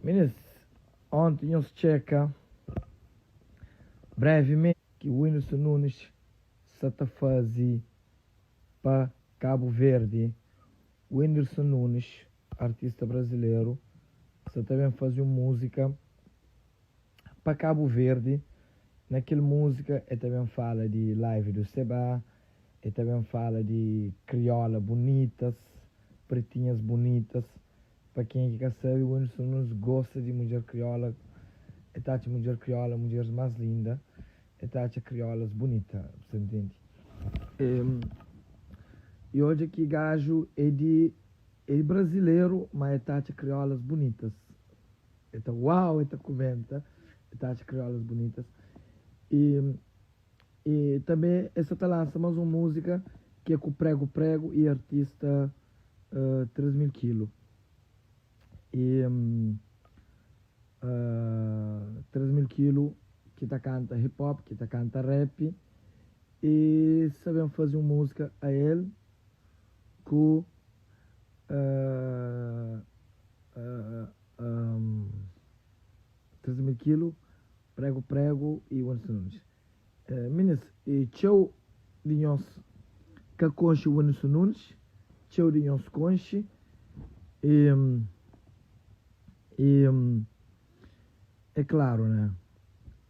Minis, onti nhos txeka brevimenti ki Whindersson Nunes sa ta faze pa Kabu Verdi. Whindersson Nunes, artista brazileru, sa ta ben faze un múzika pa Kabu Verdi. Na kel múzika el ta ben fala di live do Seba, el ta ben fala di kriola bunitas, pretinhas bunitas. Pa kenha ki ka sabe, Whindersson Nunes gosta di mudjer kriola, el ta atxa mudjer kriola mudjeris más linda, el ta atxa kriolas bunita, bu sta ntende? E odja ki gaju é di é brazileru, ma el ta atxa kriolas bunitas. El ta uau, el ta kumenta, el ta atxa kriolas bunitas. E e tanbe el sa ta lansa más un múzika ki é ku Prego Prego i artista 3000 Kilo. E 3000 Kilo ki ta kanta hip hop, ki ta kanta rap e sa ben faze un múzika a el ku 3000 Kilo, Prego Prego i Whindersson Nunes. Minis, txeu di nhos ka konxe Whindersson Nunes, txeu di nhos konxe e e é klaru né,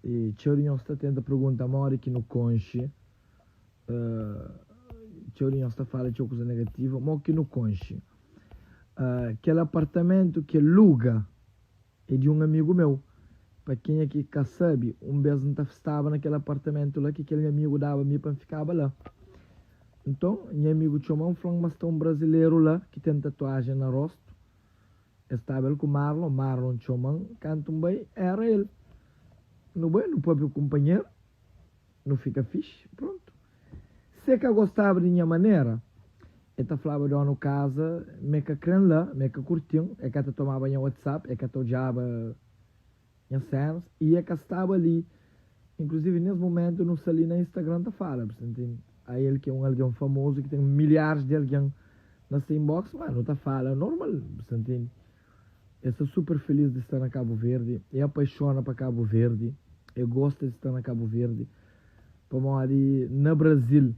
e txeu di nhos ta tenta pergunta modi ki nu konxe, txeu di nhos ta fala txeu kuza negativu, mo ki nu konxe. Kel apartamentu ki el luga É di un amigu meu. Pa kenha ki ka sabe, un bês N ta staba na kel apartamentu la ki kel nha amigu daba mi pa N fikaba la. Nton, nha amigu txoma-m, fla-m ma sta un brazileru la ki ten tatuajen na róstu. El staba el ku Marlon. Marlon txoma-m, kantu N bai, éra el. Nu bai, nu pâpia ku kunpanheru, nu fika fixi, prontu. Si e ka gostaba di nha manera, e ta flaba donu kaza ma e ka kre-m la, ma e ka kurti-m, e ka ta tomaba nha whatsapp, e ka ta odjaba nha senas i e ka staba li. Inkluzivi nes mumentu nu sta li na Instagram ta fala, bu sta ntende? Ael ki é un algen famozu ki ten milharis di algen na se inbox, ma nu ta fala normal, bu sta ntende? E sta super feliz di sta na Kabu Verdi, e apaixona pa Kabu Verdi, e gosta di sta na Kabu Verdi, pamodi na Brazil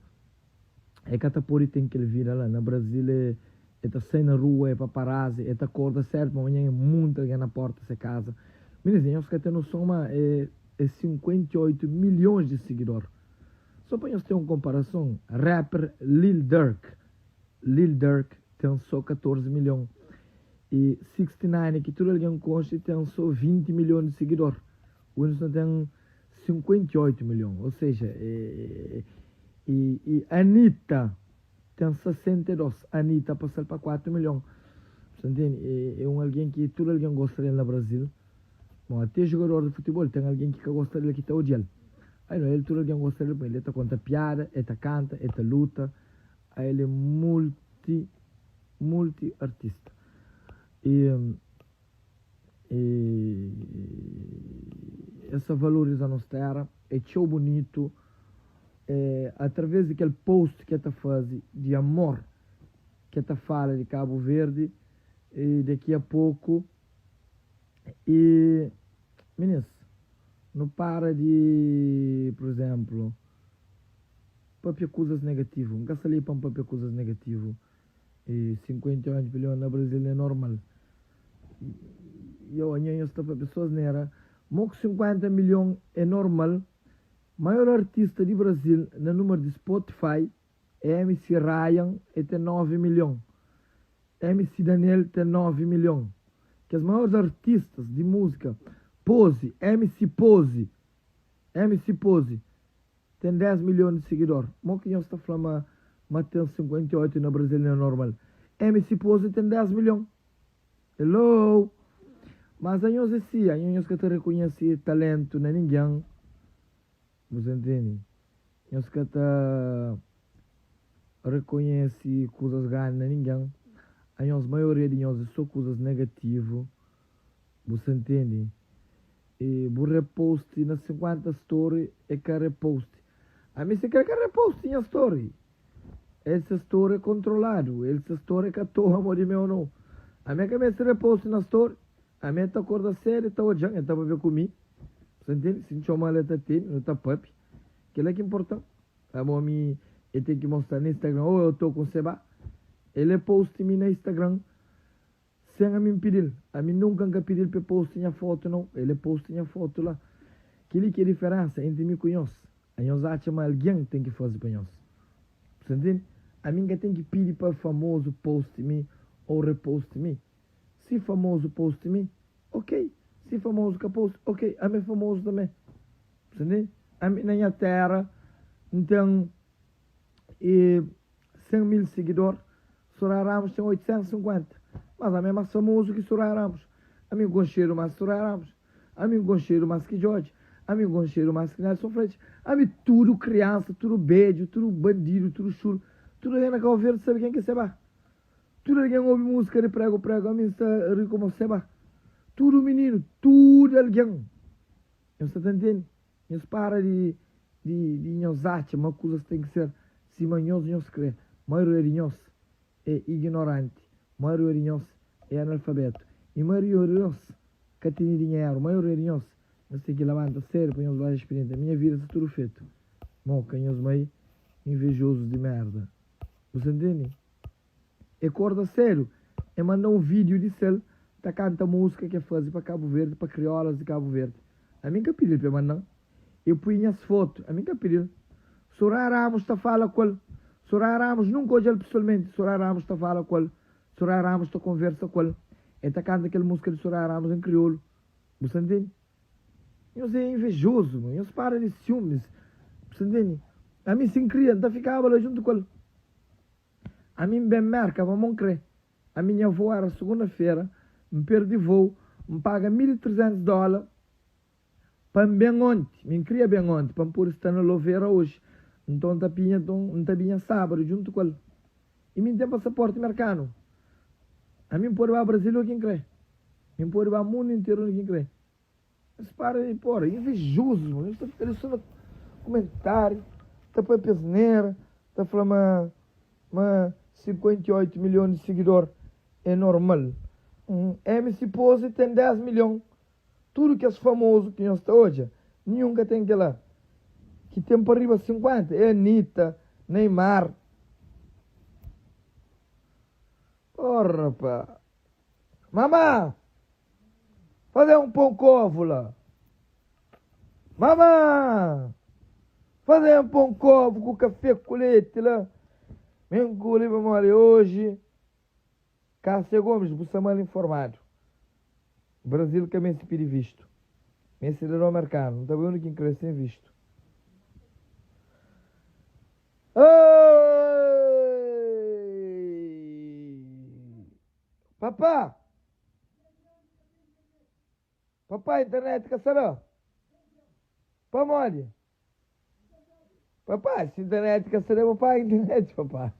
e ka ta podi ten kel vida la, na Brazil e e ta sai na rua, e paparazzi, e ta korda sertu pa manhan e munti algen na porta se kaza. Minis, nhos ka ten noson ma e e 58 milhons di sigidor. So pa nhos ten un konparason, rapper Lil Durk, Lil Durk ten so 14 milhon i 69 ki tudu algen konxe ten so 20 milhon di sigidor. Whindersson ten 58 milhon, ou seja, e i Anitta ten 62, Anitta pasa-l pa 4 milhon. Bu ta ntende? E un algen ki tudu algen gosta del na Brazil. Bon, ate jugador di futibol ten algen ki ka gosta del ki ta odia-l. Ai no, el tudu algen gosta del, el ta konta piada, el ta kanta, el ta luta. El é multi multi artista e e es ta valoriza nos tera é txeu bunitu e através di kel post ke ta fazi di amor ke ta fala di Kabu Verdi e daqui a poku e minis nu para di por exemplo. Papia kuzas negativu. N ka sta li pa N papia kuzas negativu. E 58 milhon na Brazil é normal. Yo, anho nhos ta papia so asnera. Mo ku 50 milhon é normal. Maior artista di Brazil na numer di Spotify é MC Ryan, e ten 9 milhon. MC Daniel ten 9 milhon. Kes maiores artistas di múzika, Poze, MC Poze, MC Poze. Ten 10 milhon di sigidor. Mo ki nhos ta fla ma ma ten 58 na Brasil é normal? MC Poze ten 10 milhon. Hello! Mas anhos é si, anhos nhos ka ta rekonhese talentu na ningen. Bu sa ntende? Nhos ka ta rekonhese kuzas grandi na ningen. Anhos, maioria di nhos é so kuzas negativu. Bu sa ntende? E bu repost na 50 story e ka repost. Ami si kre ka repost nha story. El se story é kontroladu, el se story é ka toa mo di meu no. Ami ka meste repost na story. Ami el ta korda sedu, el ta odja-m, el ta pâpia ku mi. Bu ta ntende? Si N txoma-l, el ta tende, nu ta pâpia. Kel-la ki inporta-m. Amo ami el ten ki mostra na Instagram, oh eu tô com Seba. El é post mi na Instagram sen ami N pidi-l. Ami nunka N ka pidi-l pa el post nha foto nau. El é post nha foto la. Kel-li ki é diferensa entri mi ku nhos. Anhos atxa ma algen ten ki faze pa nhos. Bu sta ntende? Ami N ka ten ki pidi pa famozu post mi ou repost mi. Si famozu post mi, ok. Si famozu ka post, ok. Ami é famozu tanbe. Bu sta ntende? Ami na nha tera N ten 100 mil sigidor, Soraya Ramos ten 850. Mas ami é mas famozu ki Soraya Ramos. Ami N konxedu mas ki Soraya Ramos. Ami N konxedu mas ki Djodje. Ami N konxedu mas ki Nelson Freitas. Ami tudu kriansa, tudu bedju, tudu bandidu, tudu xulu, tudu algen na Kau Verdi sabe ken ki é Seba. Tudu algen obi múzika di Prego Prego, ami N sta ri komo Seba. Tudu mininu, tudu algen. Nhos sta ta ntende? Nhos para di di di nhos atxa ma kuzas ten ki ser sima nhos nhos kre. Maioria di nhos é ignoranti, maioria di nhos é analfabetu i maioria di nhos ka tene dinheru. Maioria di nhos, nhos ten ki labanta sedu pa nhos bai sprimenta. Minha vida sta tudu fetu. Moka nhos mai invejozus di merda. Bu sta ntende? E korda sedu, e manda un video di sel ta kanta musika ke faze pa Kabu Verdi, pa kriolas di Kabu Verdi. Ami N ka pidi-l pa e manda-m. E pui nhas fotu, ami N ka pidi-l. Soraya Ramos ta fala ku el. Soraya Ramos nunka odja-l pesoalmenti. Soraya Ramos ta fala ku el. Soraya Ramos ta konversa ku el. E ta kanta kel musika di Soraya Ramos en kriolu. Bu sta ntende? Nhos é invejozu, nhos para di siumis. Bu sta ntende? Ami si N kria, N ta fikaba la djuntu ku el. Ami N ben Merka pamo N kre. Ami nha voo era sugunda fera, N perdi voo, N paga 1300 dola pa N ben onti. Mi N kria ben onti pa N pode sta na Lovera oji. Nton N ta pinha, nton N ta binha sabadu djuntu ku el. I mi N ten pasaporti merkanu. Ami N pode ba Brazil o ki N kre. Mi N pode ba mundu interu undi ki N kre. Nhos para di pora invejosus mo nhos ta fika li so na kumentariu ta papia asnera ta fla ma ma 58 milhon di sigidor é normal MC Poze ten 10 milhon tudu kes famozu ki nhos ta odja ninhun ka ten kela ki ten pa riba 50 é Anitta Neymar porra pa mama. Faze un pon ku ovu la. Mama! Faze un pon ku ovu ku kafe ku leti la. Mi nguli pamodi oji Kasia Gomes bu sta mal informadu. Brazil ka meste pidi vistu. Mi é sidadon merkanu, N ta bai undi ki N kre sen vistu. Oi! Papa! Papai, internet ka sta la. Pamodi? Papai, si internet ka sta la, bu paga internet, papai.